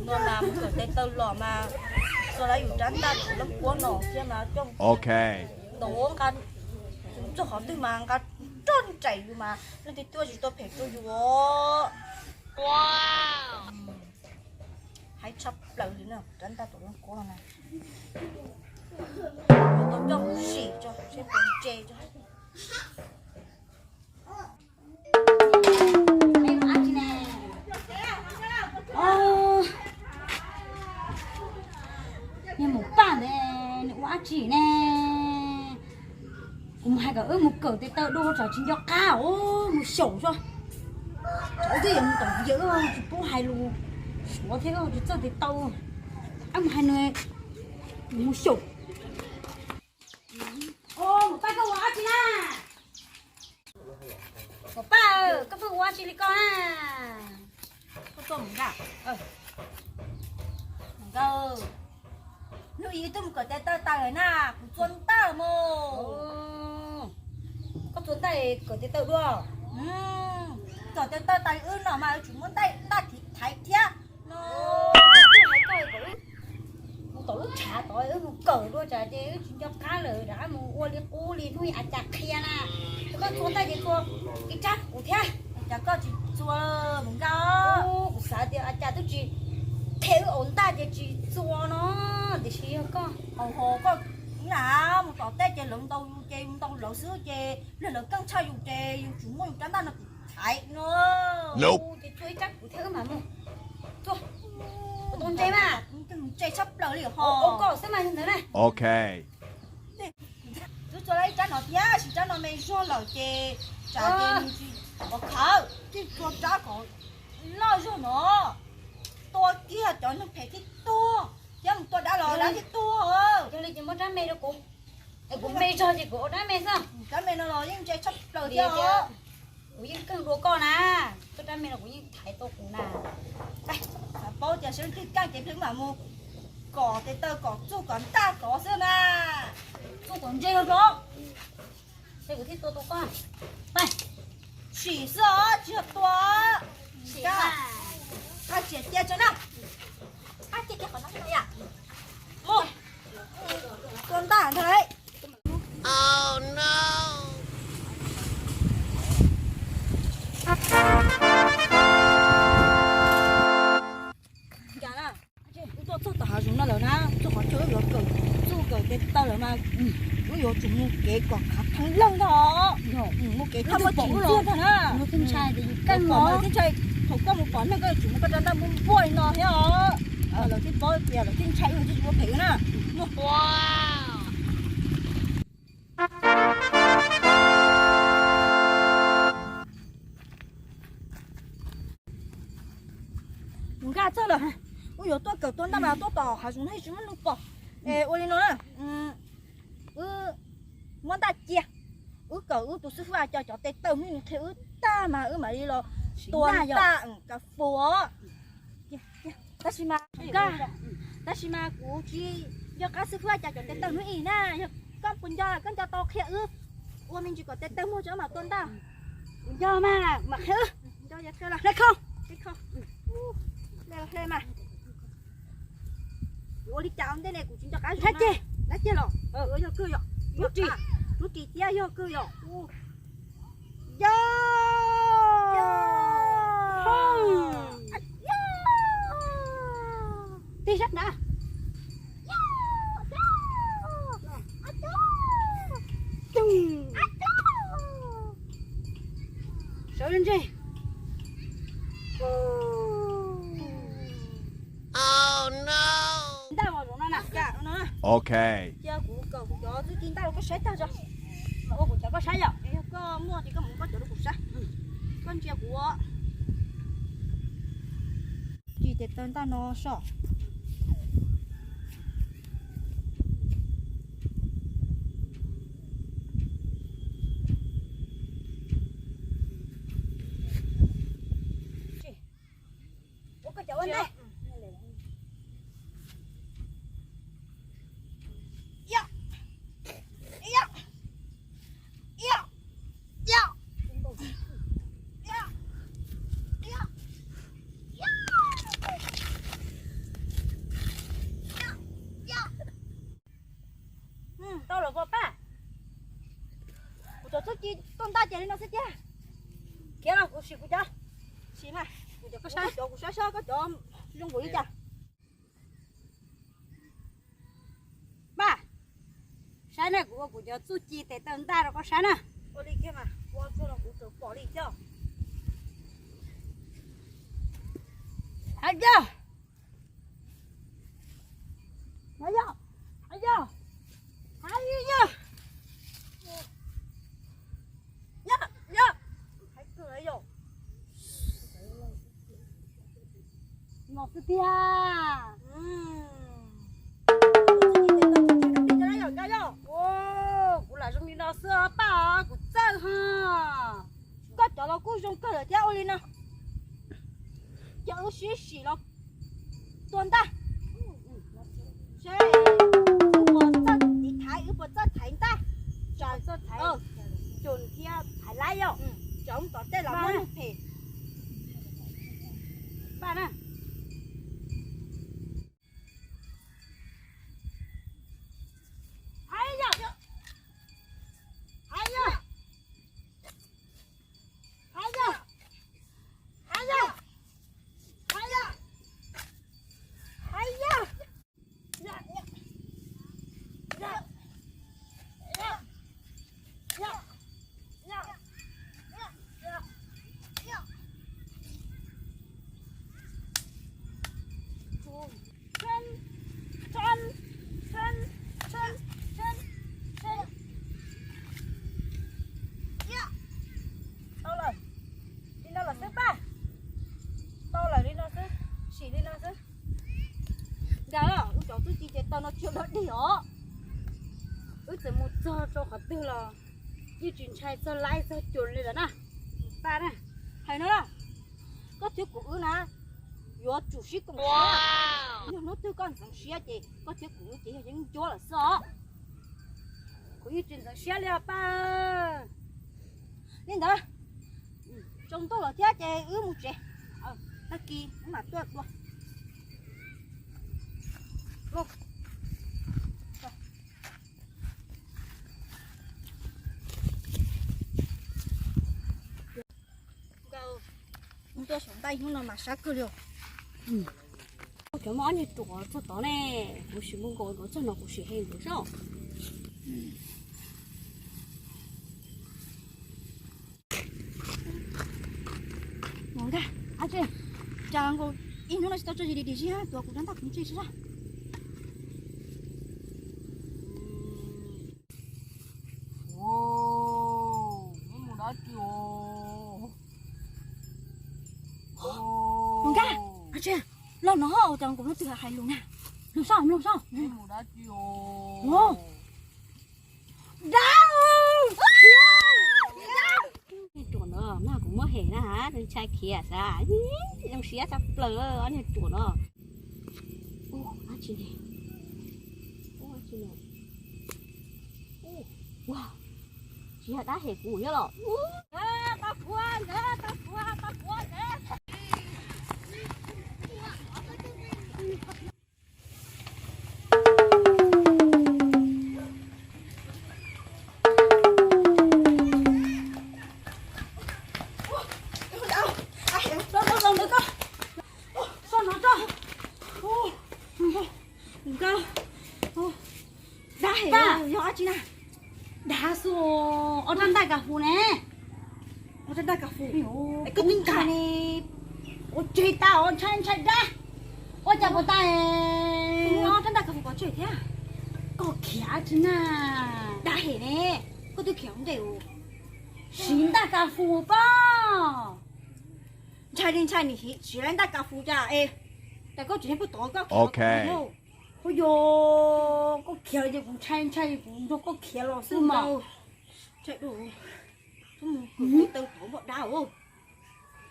No mas mus kawm tes taw los mas txog lawv yus rab ntaj thaum lub kuab no thiab mas coj ntawm nqa, txog qhov twg mas nqa roj nraim yus mas leej twg tuaj tsis tau phem rau yus os. Haib tshaj plaws li na, rab ntaj thaum lub kuab no na. Tau coj mus sim tso seb puas ntse tso. Niag maum paj ntawd nws ua dab tsi ne? Kuv mus hais kom wb mus kawm tes taw dua tsam tsis nco qab os, mus xyaum tso. Tsam wb twb yuav mus tom yawg tsis pub hais lus suav thiab tsis txawj tes taw. Wb mus hais nws, mus xyaum. Maum paj, koj ua dab tsi na? Maum paj, koj pheej ua dab tsi li koj na? Koj tuaj mus nkauj, hnub ib twb mus kawm tes taw tas lawm na, kuv txua ntaj lawm mog. Koj txua ntaj kawm tes taw dua? Kawm tes taw tas wb no mas wb tsis muaj ntaj thaiv thiab no. Wb hais koj kom wb mus tom lub tshav tod wb mus kawm dua tsam ces wb tsis nco qab lawm rov qab mus ua li qub li hnub a cas qhia na. Koj txua ntaj ces txua ib tsab kuv thiab. Cas koj tsis txua mus nkauj? Kuv xav tias a cas twb tsis qhia wb ua ntaj ces tsis txua no, tiam sis yog koj. Hos koj na, mus tom tej ces lawv ntaus yus ces yus ntaus lawv xwb ces lawv keej tshaj yus ces yus tsis muaj yus rab ntaj no kuv thaiv no. Ces txua ib tsab kuv thiab wb mam mus. Txua. Ua tau ntse mas. Ntse tshaj plaws li ho. Ua koj xwb mas yog ntawd na. Ok. Twb txua lawm ib tsab no thiab, sis tsab no me zog lawm ces tsam ces nws tsis pom khawv, tij txua tsab kom loj zog no. Tua kiag cov neeg phem thiaj tuag, thiab mus tua dab los dab thiaj tuag. Yog li ces muab rab me rau kuv. Es kuv me zog ces kuv ua rab me xwb. Rab me no los yeej ntse tshaj plaws thiab os. Kuv yeej keej dua koj na, koj rab me no kuv yeej thaiv tau kuv na. Xav paub tias seb leej twg keej ces peb mam mus kom tes taw kom txuj kom ntaj kom xwb na. Txuj kom ntse los rau. Ces kuv thiaj tua tau koj. Sim xwb os, tsis yog tua. Sim. Qab tsiam cia tso na. Qab cia kiag qhov no yom. Mus. Tua ntaj ntag. Cas na, wb tuaj txog tom hav zoov no lawm na, txog qhov chaw wb yuav kawm txuj kawm tes taw lawm mas, wb yuav tsum mus kev kom khav theeb leej ntag. Mus kev khav muaj tsis ntxiag ntag na. Thiaj ntshai, thaum koj mus pom neeg koj yuav tsum muab koj rab ntaj muab npuaj li no thiab os. Lawv thiaj paub tias lawv thiaj ntshai wb thiaj tsis ua phem wb na. Mus nkag txog lawm, wb yuav tuaj kawm tua ntaj mas tuaj tom hav zoov no tsis muaj neeg pom. Es ua li no na, wb muab ntaj cia, wb kawm wb tus xib fwb a co cov tes taw hnub nws qhia wb tag mas wb mam li los tua ntaj kav fuas. Tab sis mas, tab sis mas kuv tsis nco qab xib fwb a co cov tes taw hnub ib na, yog koj puas nco, koj nco tau qhia wb ua me ntsis kom tes taw muag tso mam tua ntaj. Kuv nco mas, mam qhia wb. Hle kho, hle kho, hle mas. Kuv ua li cas ua ntej ne kuv tsis nco qab. Dab ceg, dab ceg los, yog kawg yom, rub ris, rub ris thiab yog kawg yom. Yog. Tig sab na. Sawv ntseg. Ntaj los zoov no na. Ok. Cia kuv kawm kuv cov txuj ci ntaj rau koj saib tag tso. Ua kuv cov koj saib yom. Yog koj muaj ces koj mus koj cov rau kuv saib. Koj ntsia kuv. Ci tes taw ntaj no so. Ua koj cov ua ntej. Khiav los kuv sim kuv cov, sim mas kuv cov, koj saib cov kuv saib saib koj cov zoo nkaus li cas. Pab, saib na, kuv ua kuv cov txuj ci tes taw ntaj rau koj saib na. Ua li kiag mas, ua txog los kuv tseem pom li thiab. Hais yog, hais yog, hais yog, hais yog, yog, yog, hais yog. No xwb tiag. Kuv lam zoo li no xwb os Paj, kuv txawj ho. Koj cov los kuj zoo kawg lawm thiab ua li no. Cov wb sib sim los tua ntaj. Seb wb puas txawj tiv thaiv, wb puas txawj thaiv ntaj. Txawj thaiv, cus thiab thaiv laib yom. Tsom tom tej los muab lub phem. Paj na. Hais yog, hais yog, hais yog, hais yog, hais yog, hais yog. Tau lawm, li no lawm xwb Paj. Tau lawm li no xwb, sim li no xwb. Nkawd, wb cov txuj ci ces tau no tsuas dog dig os. Wb txawm mus txog rau qhov twg los yeej tsis ntshai txog laib txog cus li lawm na. Paj na, hais no na, koj thiab kuv wb na yuav tsum sib koom siab. Yog hnub twg koj ntxeev siab ces koj thiab kuv wb ces yog yeeb ncuab lawm xwb os. Kuv yeej tsis ntxeev siab li os Paj. Li ntawd, tsaus ntuj lawm thiab ces wb mus tsev. Tag kis wb mam tuaj dua. Nkawd, tuaj saum ntaj hnub no mas sab kawg li os. Cov muaj ob niag ruam txog tod ne, kuv sim mus nkaum nkaus txog no kuv sim he nkaus saib. Nkaj, ab tsi, cas nkaus ib hnub no tsis tau tso zis dim dim zis tuav kuv rab ntaj kuv ntse sab. Muaj mus dab tsi os? Nkaj, ab tsi, los no cas nkaus no twg hais lus na. Mloog saib, mloog saib. Dab. Niag ruam no mas kuv muab hem na ha, ntshai khiav sas, zoo siab tshaj plaws niag ruam no. Ua dab tsi ne? Ua dab tsi ne? Ua, tsis yog dab hem kuv nyob los. Pab kuv, pab kuv, pab kuv. Dab hem yog dab tsi na? Dab xwb, ob rab ntaj kas fus ne. Ob rab ntaj kas fus. Koj twb nkag ne. Ua tseg tas os, ntshai ntshai dab. Ua cas puas tas? Ob rab ntaj kas fus pov tseg thiab. Koj khiav tsi na. Dab hem ne. Koj twb khiav ua ntej. Siv ntaj kas fus pob. Ntshai li ntshai nim siv lawv ntaj kas fus cas es. Cas koj tsis pub tod koj khiav. Ua yog koj khiav ces kuv ntshai ntshai kuv nrog koj khiav los xwb mas. Ntshai dua. Taw tod npoj dab os.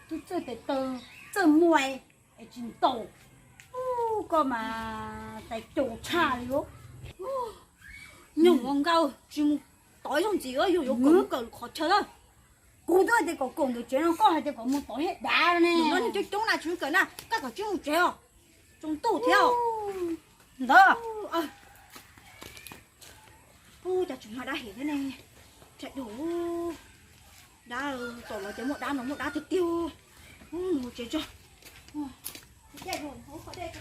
Twb txawj tes taw, txawj muaj es tsis ntaus. Koj mas tais caus tshaj li os. Nyob ua nkauj tsis mus tod ib zaug ntxiv, yog yuav kom mus kawm qhov chaw lawm. Kuv twb hais tias kom kawm ntawm tsev no, koj hais tias kom mus tod thiab dav ne. Coob coob na tsis mus kawm na, koj kom tsis mus tsev os. Tsaus ntuj thiab os. Ntawd. Ub, cas tseem mag dab hem thiab ne. Tsam dub. Dab, tom lawv cov muaj dab no muaj dab tiag tiag. Mus tsev tso. Ua, ua qhov dej.